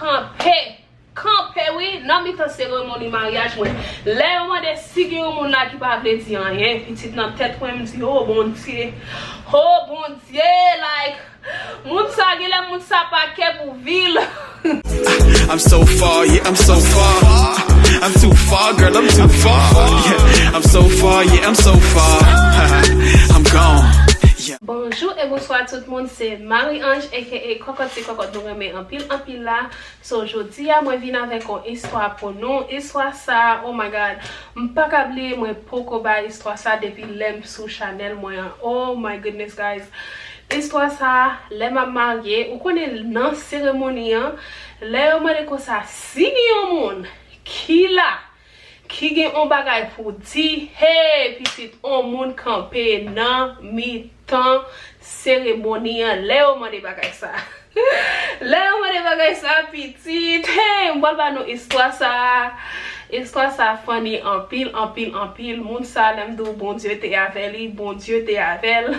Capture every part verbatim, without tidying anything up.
Kanpe, kanpe wi, nan mitan seremoni maryaj mwen. Lè yo mande si gen yon moun la ki pa vle di anyen, pitit, nan tèt mwen, m di, "O Bondye, o Bondye," like, moun sa genlè, moun sa pa kè pou vi l. I'm so far, yeah, I'm so far. I'm too far, girl, I'm too far. Yeah, I'm so far, yeah, I'm so far. I'm gone. Yeah. Bonjou e bonswa tout moun, se Marie Ange aka Kòkòt, se Kòkòt nou renmen anpil anpil la. So, jodi a mwen vin avèk yon istwa pou nou. Istwa sa, oh my God, m pa ka bliye mwen poko bay istwa sa depi lè m sou chanèl mwen an. Oh my goodness, guys. Istwa sa, lè m ap marye, ou konnen nan seremoni an, lè yo mande konsa, si gen yon moun ki la, ki gen yon bagay pou di, hey, pitit, yon moun kanpe nan mitan seremoni an, lè yo mande bagay sa. Lè yo mande bagay sa, pitit, hey, m pral ba nou istwa sa. Istwa sa funny anpil, anpil, anpil. Moun sa, lè m di w Bondye te avè li, Bondye te avè l.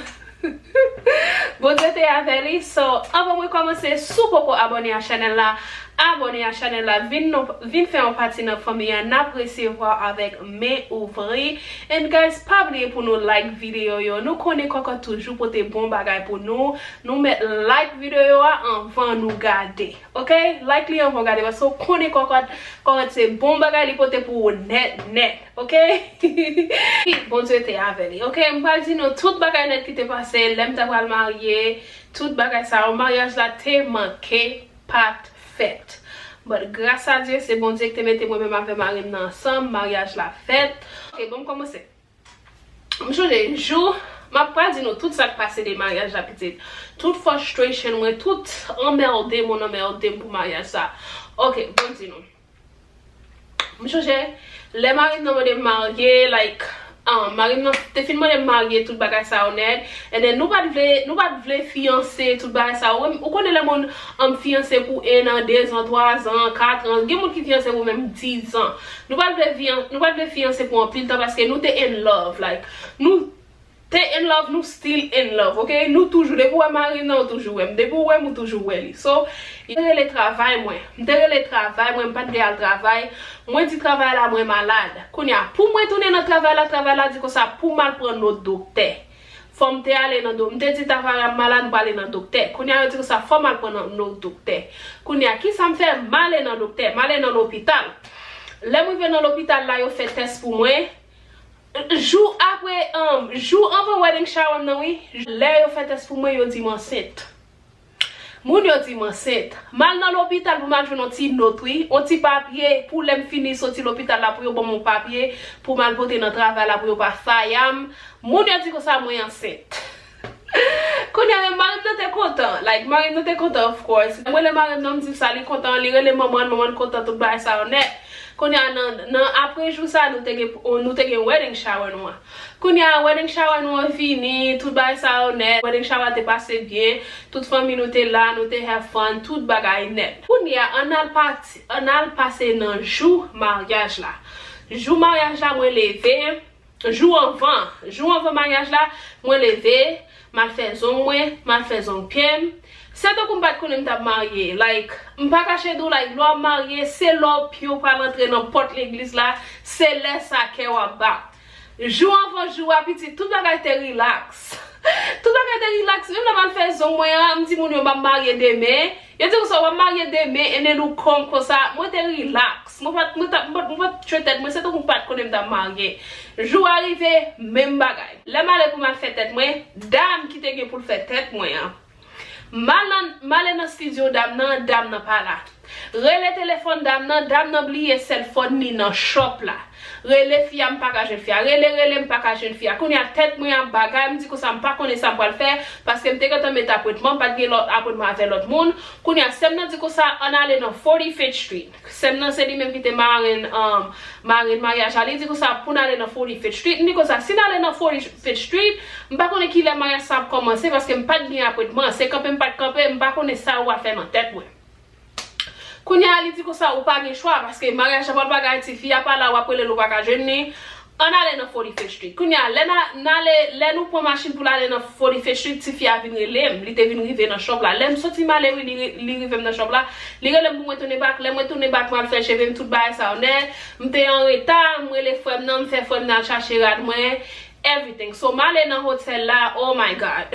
Bondye te avè li. So, anvan mwen kòmanse, si w poko abòne a chanèl la, abòne a chanèl la, vin, non, vin fè yon pati nan fanmi an, n ap resevwa avèk men ouvri. And guys, pa bliye pou nou like videyo yo. Nou konnen Kòkòt toujou pote bon bagay pou nou. Nou mèt like videyo a anvan nou gade. Ok? Like li anvan w gade, paske w konnen Kòkòt, Kòkòt se bon bagay li pote pou ou nèt, nèt. Ok? Bondye te avè li. Ok, m pral di nou tout bagay nèt ki te pase lè m ta pral marye, tout bagay sa yo, maryaj la te manke pa t fèt. But gras a Dye, se Bondye ki te mete mwen menm avè mari m nan ansanm, maryaj la fèt. Ok, bon, m kòmanse. M chonje jou, m ap pral di nou tout sa k pase de maryaj la, pitit. Tout frustration mwen, tout anmède moun anmède m pou maryaj sa. Ok, bon, m di nou. M chonje, lè mari m nan mande m marye, like, ah, mari m nan te fin mande m marye, tout bagay sa yo nèt. And then nou pa t vle, nou pa t vle fiyanse, tout bagay sa yo. Ou konnen lè moun, um, fiyanse pou en an, de zan, twa zan, kat an. Gen moun ki fiyanse pou menm diz an. Nou pa t vle fiyan-, nou pa t vle fiyanse pou anpil tan paske nou te in love, like, nou te in love, nou still in love, ok? Nou toujou, depi w wè mari m nan, ou toujou wè m. Depi w wè m, ou toujou wè li. So, m te rele travay mwen. M te rele travay mwen, m pa t vle al travay. Mwen di travay la, mwen malad. Kounye a, pou mwen tounen nan travay la, travay la di konsa, pou m al pran nòt doktè. Fò m te ale nan do-, m te di travay la m malad, m prale nan doktè. Kounye a, yo di konsa, fò m al pran nan, nòt doktè. Kounye a, kisa m fè? M ale nan doktè, m ale nan lopital. Lè m rive nan lopital la, yo fè tès pou mwen. Jou apre, um, jou anvan wedding shower m nan, wi, lè yo fè tès pou mwen, yo di m ansent. Moun yo di m ansent. M al nan lopital pou m al jwenn yon ti nòt, wi, yon ti papye, pou lè m fini soti lopital la, pou yo ban m yon papye, pou m al pote nan travay la, pou yo pa faya m. Moun yo di konsa mwen ansent. Kounye a, mari m nan te kontan. Like, mari m nan te kontan, of course. Mwen rele mari m nan, m di sa, li kontan, li rele manman l, manman l kontan, tout bagay sa yo nèt. Kounye a, nan, nan apre jou sa, nou te gen, nou te gen wedding shower nou an. Kounye a, wedding shower nou an fini, tout bagay sa yo nèt. Wedding shower te pase byen, tout fanmi nou te la, nou te have fun, tout bagay nèt. Kounye a, ann al pati, ann al pase nan jou maryaj la. Jou maryaj la, mwen leve, jou anvan, jou anvan maryaj la, mwen leve, m al fè zong mwen, m al fè zong pye m. Se tankou m pa t konnen m t ap marye. Like, m pa kache di w, like, lè w ap marye, se lè w pye w pral antre nan pòt legliz la, se lè sa kè w ap bat. Jou anvan jou a, pitit, tout bagay te relax. Tout bagay te relax. Menm lè m al fè zong mwen an, m di moun yo m ap marye demen. Yo di konsa, w ap marye demen, and then ou come konsa. Mwen te relax. Mwen pa t, mwen t ap, mwen pa t, mwen pa t tchwe tèt mwen, se tankou m pa t konnen m t ap marye. Jou a rive, menm bagay. Lè m ale pou m al fè tèt mwen, dam ki te gen pou l fè tèt mwen an. M al nan, m ale nan studio dam nan, dam nan pa la. Rele telefòn dam nan, dam nan bliye cell phone li nan shop la. Rele fi a, m pa ka jwenn fi a. Rele, rele, m pa ka jwenn fi a. Kounye a tèt mwen ap bagay, m di konsa m pa konnen sa m pral fè, paske m te gentan met apwentman, m pa t gen lòt apwentman avè lòt moun. Kounye a sè m nan di konsa, ann ale nan forty-fifth Street. Sè m nan se li menm ki te marenn, um, marenn maryaj la. Li di konsa pou n ale nan forty-fifth Street. M di konsa, si n ale nan forty-fifth Street, m pa konnen kilè maryaj sa ap kòmanse, paske m pa t gen apwentman. Se kanpe m pa t kanpe, m pa konnen sa yo ap fè nan tèt mwen. Kounye a, li di konsa, ou pa gen chwa, paske maryaj la pral bagay, ti fi a pa la, w ap rele l, ou pa ka jwenn li. Ann ale nan forty-fifth Street. Kounye a, lè n a, n ale, lè nou pran machin pou n ale nan forty-fifth Street, tifi a vin rele m. Li te vin rive nan shop la. Lè m soti m ale, wi, li, li rive m nan shop la. Li rele m pou mwen tounen back. Lè mwen tounen back, m al fè cheve m, tout bagay sa yo nèt. M te an reta, m rele frè m nan, m fè frè m nan al chache rad mwen, everything. So, m ale nan hotèl la, oh my God.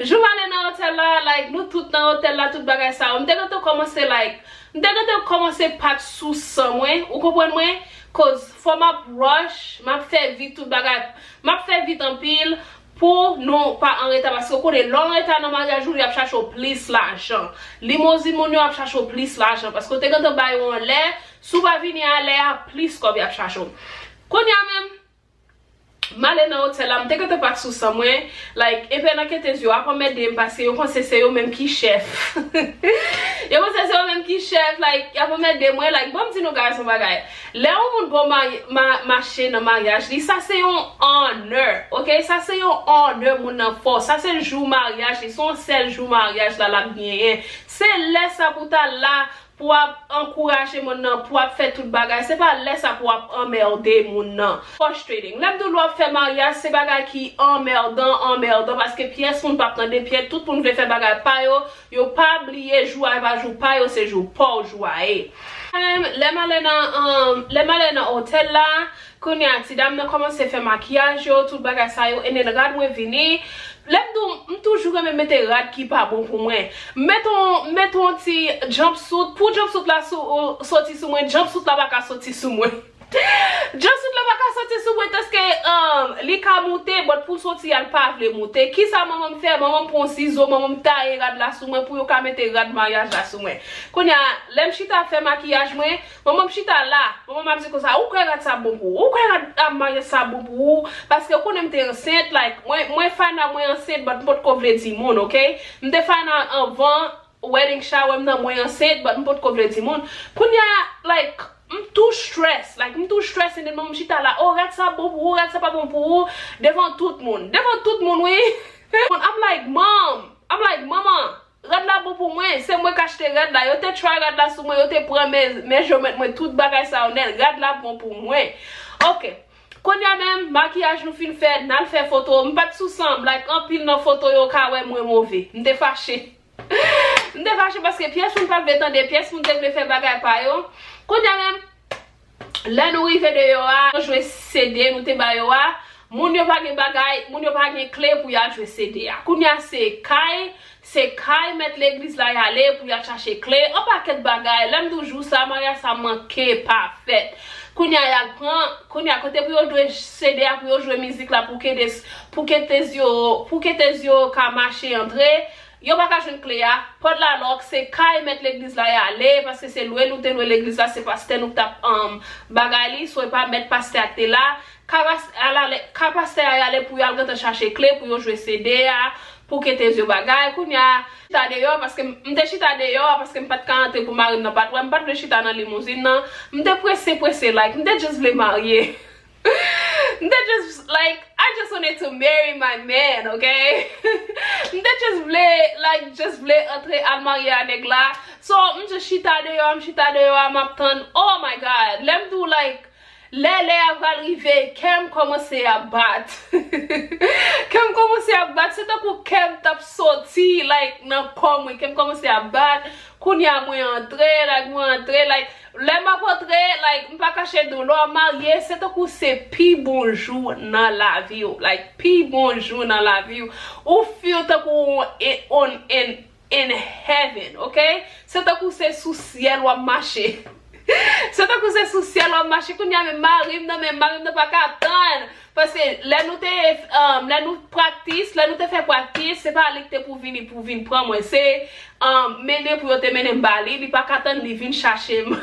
Jou m ale nan hotèl la, like, nou tout nan hotèl la, tout bagay sa yo. M te gentan kòmanse, like, m te gentan kòmanse pat sou san mwen, ou konprann mwen? Cause fò m ap rush, m ap fè vit tout bagay, m ap fè vit anpil pou nou pa an reta, paske ou konnen lè w an reta nan maryaj ou, y ap chache w plis lajan. Limozin moun yo ap chache w plis lajan, paske w te gentan ba yo anlè, si w pa vini alè a, plis kòb y ap chache w. Kounye a menm, m ale nan otèl la, m te gentan pat sou san mwen, like, epi nan ketez yo ap anmède m paske yo panse se yo menm ki chèf. Yo panse se yo menm ki chèf, like, y ap anmède mwen, like, ban m di nou guys yon bagay. Lè yon moun bon ma, ma, mache nan maryaj li, sa se yon honor, ok? Sa se yon honor moun nan fè w. Sa se jou maryaj li, se yon sèl jou maryaj la l ap genyen. Se lè sa pou w ta la, pou w ap ankouraje moun nan, pou w ap fè tout bagay. Se pa lè sa pou w ap anmède moun nan. Frustrating. Lè m di w lè w ap fè maryaj, se bagay ki anmèdan, anmèdan, paske pyès moun p ap tande pyès, tout moun vle fè bagay pa yo, yo pa bliye jou a, e pa jou pa yo, se jou pa w jou a ye. Em, lè m ale nan, em, lè m ale nan otèl la, kounye a, ti dam nan kòmanse fè makiyaj yo, tout bagay sa yo, and then rad mwen vini. Lè m di w, m toujou renmen mete rad ki pa bon pou mwen. M mete yon, m mete yon ti jumpsuit, pou jumpsuit la sou, soti sou mwen, jumpsuit la pa ka soti sou mwen. Jumpsuit la pa ka soti sou mwen, paske, um, li ka moute, but pou l soti a, l pa vle moute. Kisa manman m fè? Manman m pran yon sizo, manman m taye rad la sou mwen pou yo ka mete rad maryaj la sou mwen. Kounye a, lè m chita ap fè makiyaj mwen, manman m chita la, manman m ap di konsa, "Ou kwè rad sa bon pou ou? Ou kwè rad a maryaj sa bon pou ou?" Paske ou konnen m te ansent, like, mwen, mwen find out mwen ansent, but m potko vle di moun, ok? M te find out anvan wedding shower m nan mwen ansent, but m potko vle di moun. Kounye a, like, m tou stress, like, m tou stress, and then manman m chita la, "Oh, rad sa bon pou ou, rad sa pa bon pou ou," devan tout moun. Devan tout moun, wi. I'm like, "Mom," I'm like, "Manman, rad la bon pou mwen, se mwen k achte rad la, yo te try rad la sou mwen, yo te pran me-, measurement mwen, tout bagay sa yo nèt, rad la bon pou mwen." Ok. Kounye a menm, makiyaj nou fin fè, n al fè foto, m pa t sou san m, like, anpil nan foto yo ka wè mwen move. M te fache. M te fache paske pyès moun pa t vle tande, pyès moun te vle fè bagay pa yo. Kounye a menm, lè nou rive deyò a, nou jwe C D nou te ba yo a, moun yo pa gen bagay, moun yo pa gen kle pou y al jwe C D a. Kounye a se kay, se kay mèt legliz la y ale pou y al chache kle, yon pakèt bagay. Lè m di w jou sa, maryaj sa manke pa fèt. Kounye a y al pran, kounye a kote pou yo jwe C D a, pou yo jwe mizik la, pou ketez, pou ketez yo, pou ketez yo ka mache antre, yo pa ka jwenn kle a, pòt la lòk, se kay mèt legliz la y ale, paske se lwe nou te lwe legliz la, se pastè nou k t ap, um, bagay li, so e pa mèt pastè a k te la, ka pas-, al ale, ka pastè a y ale pou y al gentan chache kle, pou yo jwe C D a, pou ketez yo bagay, kounye a, chita deyò, paske m, m te chita deyò, paske m pa t ka antre pou mari m nan pa t wè, m pa t vle chita nan limouzin nan, m te prese, prese, like, m te just vle marye. M te just, like, I just wanted to marry my man, ok? M te just vle, like, just vle antre al marye a nèg la. So, m just chita deyò, m chita deyò a, m ap tann. Oh my God! Lè m di w, like, lè lè a pral rive, kè m kòmanse ap bat. Kè m kòmanse ap bat, se tankou kè m t ap soti, like, nan kò mwen, kè m kòmanse ap bat. Kounye a mwen antre, like, mwen antre, like, lè m ap antre, like, m pa kache di w, lè w ap marye, se tankou se pi bon jou nan lavi w, like, pi bon jou nan lavi w. Ou feel tankou w on, on, in, in heaven, ok? Se tankou se sou syèl w ap mache. Se tankou se sou syèl w ap mache. Kounye a menm mari m nan, men mari m nan pa ka tann. Paske lè nou te, um, lè nou practice, lè nou te fè practice, se pa li ki te pou vini, pou vin pran mwen. Se, um, mennen pou yo te mennen m ba li, li pa ka tann, li vin chache m.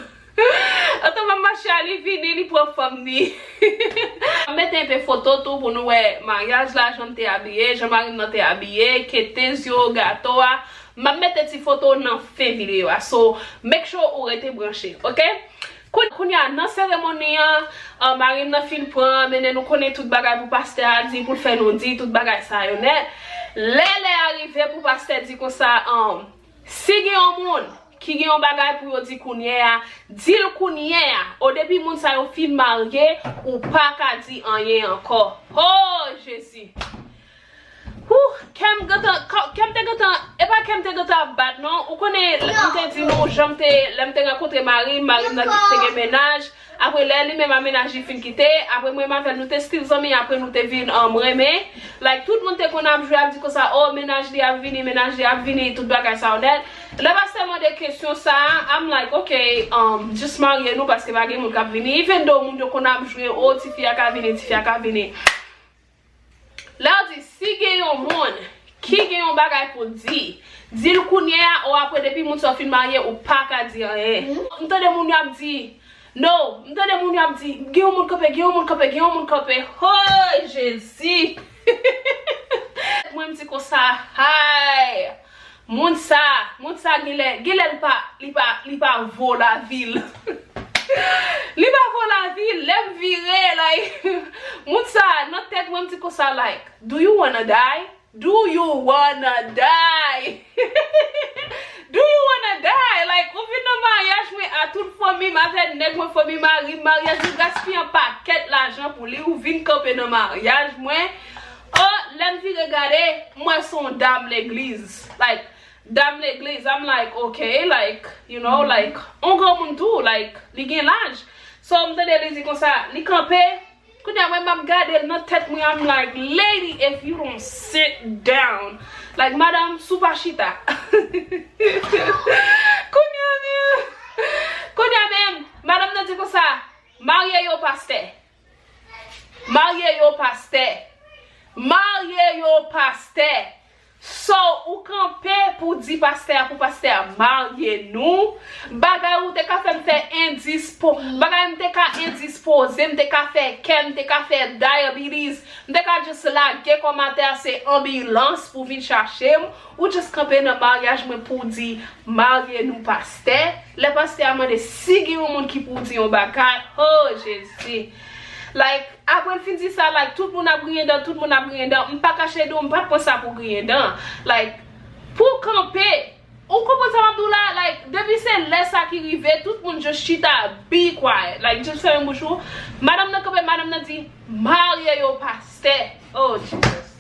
Antan m ap mache a, li vini, li pran fanm ni. M ap mete enpe foto tou pou nou wè maryaj la, jan m te abiye, jan mari m nan te abiye, ketez yo, gato a. M ap mete ti foto nan fen videyo a. So, make sure ou rete branche, ok? Koun-, kounye a, nan seremoni an, an, mari m nan fin pran, mennen nou konnen tout bagay pou pastè a di, pou l fè nou di, tout bagay sa yo nèt. Lè lè a rive pou pastè di konsa, an, si gen yon moun Ki gen yon bagay pou yo di kounye a, di l kounye a. O, depi moun sa yo fin marye, ou pa ka di anyen ankò. Oh, Jezi. Whew, kè m gentan, kè m te gentan, e pa kè m te gentan ap bat non. Ou konnen, m te di nou, jan m te, lè m te rankontre mari m, mari m nan te gen mennaj. Apre lè li menm a mennaj li fin kite, apre mwen m avè l nou te still zanmi, apre nou te vin um, renmen. Like, tout moun te konn ap jwe, ap di konsa, oh, mennaj li ap vini, mennaj li ap vini, tout bagay sa yo nèt. Lè pastè mande kesyon sa a, I'm like, ok, um, just marye nou paske pa gen moun k ap vini. Even though moun yo konn ap jwe, oh, tifi a ka vini, tifi a ka vini. Lè w di, si gen yon moun ki gen yon bagay pou di, di l kounye a, o apre depi moun sa w fin marye, ou pa ka di anyen. M tande moun yo ap di, no, m tande moun yo ap di, gen yon moun kanpe, gen yon moun kanpe, gen yon moun kanpe. Hoy, Jezi! Mwen m di konsa, hay! Moun sa, moun sa genlè, genlè li pa, li pa, li pa vo lavi l. Li pa vo lavi l, lè m vire, like, moun sa, nan tèt mwen, m di konsa, like, do you wanna die? Do you wanna die? Do you wanna die? Like, ou vin nan maryaj mwen a tout fanmi m, avè nèg mwen, fanmi mari m, maryaj nou gaspiye yon pakèt lajan pou li, ou vin kanpe nan maryaj mwen. Oh, lè m vire gade, m wè se yon dam legliz. Like, dam legliz, I'm like, ok, like, you know, like, on granmoun tou, like, li gen laj. So, m tande li di konsa, li kanpe, kounye a mwen m ap gade l nan tèt mwen, I'm like, lady, if you don't sit down, like, madam, si w pa chita. Kounye a menm, kounye a menm, madam nan di konsa, marye yo pastè. Marye yo pastè. Marye yo pastè. So, ou kanpe pou di pastè a, pou pastè a marye nou. Bagay ou te ka fè m fè endispo, bagay m te ka endispoze, m te ka fè kè, m te ka fè diabetes, m te ka just lage kò m atè a, se anbilans pou vin chache m. Ou just kanpe nan maryaj mwen pou di, marye nou pastè. Lè pastè a mande si gen yon moun ki pou di yon bagay, oh Jezi. Like, apre l fin di sa, like, tout moun ap griyen dan, tout moun ap griyen dan. M pa kache di w, m pa t pran sa pou griyen dan. Like, pou kanpe, ou konprann sa m ap di w la? Like, depi se lè sa ki rive, tout moun just chita, be quiet. Like, just fèmen bouch ou. Madanm nan kanpe, madanm nan di, marye yo pastè. Oh, Jesus.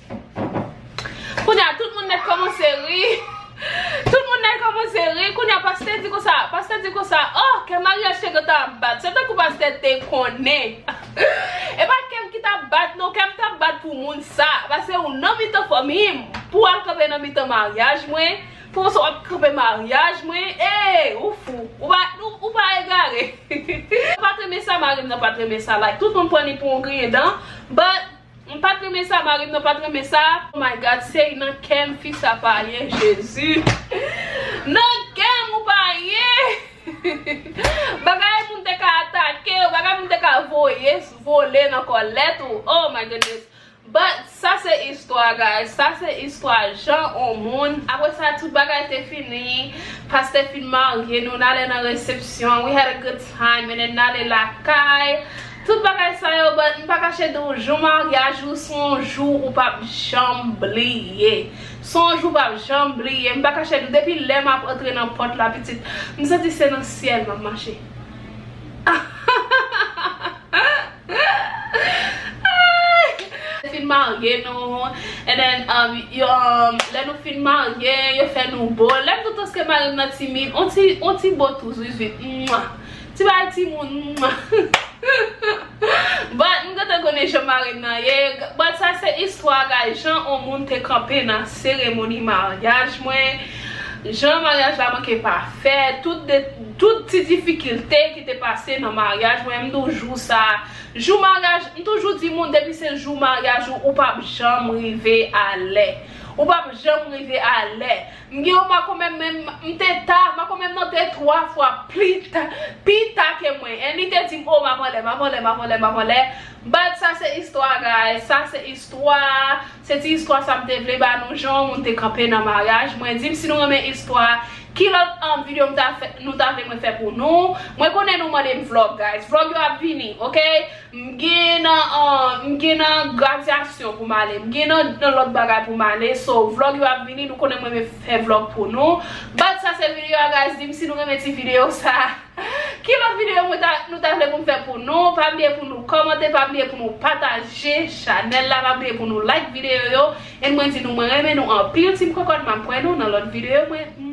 Kounye a, tout moun nèt kòmanse ri. Tout moun nèt kòmanse ri. Kounye a, pastè di konsa, pastè di konsa, oh, kè maryaj te gentan ap bat. Se tankou pastè te konnen. E pa kè m ki t ap bat, non, kè m t ap bat pou moun sa. Paske ou nan mitan fanmi m, pou w al kanpe nan mitan maryaj mwen, pou w ap kanpe maryaj mwen, ey, ou fou. Ou pa, ou, ou pa egare. Mwen pa t renmen sa, mari m nan pa t renmen sa. Like, tout moun pran li pou yon griyen dan, but m pa t renmen sa, mari m nan pa t renmen sa. Oh my God, se nan kè m fi sa pa ye, Jezi. Nan kè m ou pa ye. Bagay moun te ka atake yo, bagay moun te ka voye, vole nan kòlèt ou. Oh my goodness. But sa se istwa, guys. Sa se istwa jan on moun. Apre sa, tout bagay te fini. Pastè fin marye nou, n ale nan resepsyon. We had a good time. And then n ale lakay. Tout bagay sa yo, but m pa kache di w, jou maryaj ou se yon jou ou p ap janm bliye. Se yon jou w p ap janm bliye. M pa kache di w, depi lè m ap antre nan pòt la, pitit, m santi se nan syèl m ap mache. Fin marye nou, and then, um, yo, um, lè nou fin marye, yo fè nou bo. Lè m di w toske mari m nan timid, on ti, on ti bo tou, zuizui. Mwa. Ti bagay timoun, mwa. But m gentan konnen jan mari m nan ye. But sa se istwa, guys, jan on moun te kanpe nan seremoni maryaj mwen. Jan maryaj la manke pafè, tout de, tout ti difikilte ki te pase nan maryaj mwen, m di w jou sa, jou maryaj, m toujou di moun, depi se jou maryaj ou, ou p ap janm rive alè. Ou p ap janm rive alè. M gen yon makomè menm, m te ta, makomè m nan te twa fwa pli ta, pi ta ke mwen. And li te di m, oh, m ap anlè, m ap anlè, m ap anlè, m ap anlè. But sa se istwa, guys, sa se istwa. Se ti istwa sa m te vle ba nou, jan yon moun te kanpe nan maryaj mwen. Di m si nou renmen istwa, Ki lòt um, videyo m ta fè, nou ta vle mwen fè pou nou? Mwen konnen nou mande m vlog, guys. Vlog yo ap vini, ok? M gen nan um, m gen nan gradyasyon pou m ale. M gen nan, nan lòt bagay pou m ale. So, vlog yo ap vini. Nou konnen mwen renmen fè vlog pou nou. But sa se videyo a, guys. Di m si nou renmen ti videyo sa. Ki lòt videyo mwen ta, nou ta vle pou m fè pou nou? Pa bliye pou nou kòmante, pa bliye pou nou pataje chanèl la, pa bliye pou nou like videyo yo. E mwen di nou, mwen renmen nou anpil, Team Kòkòt, m ap wè nou nan lòt videyo mwen.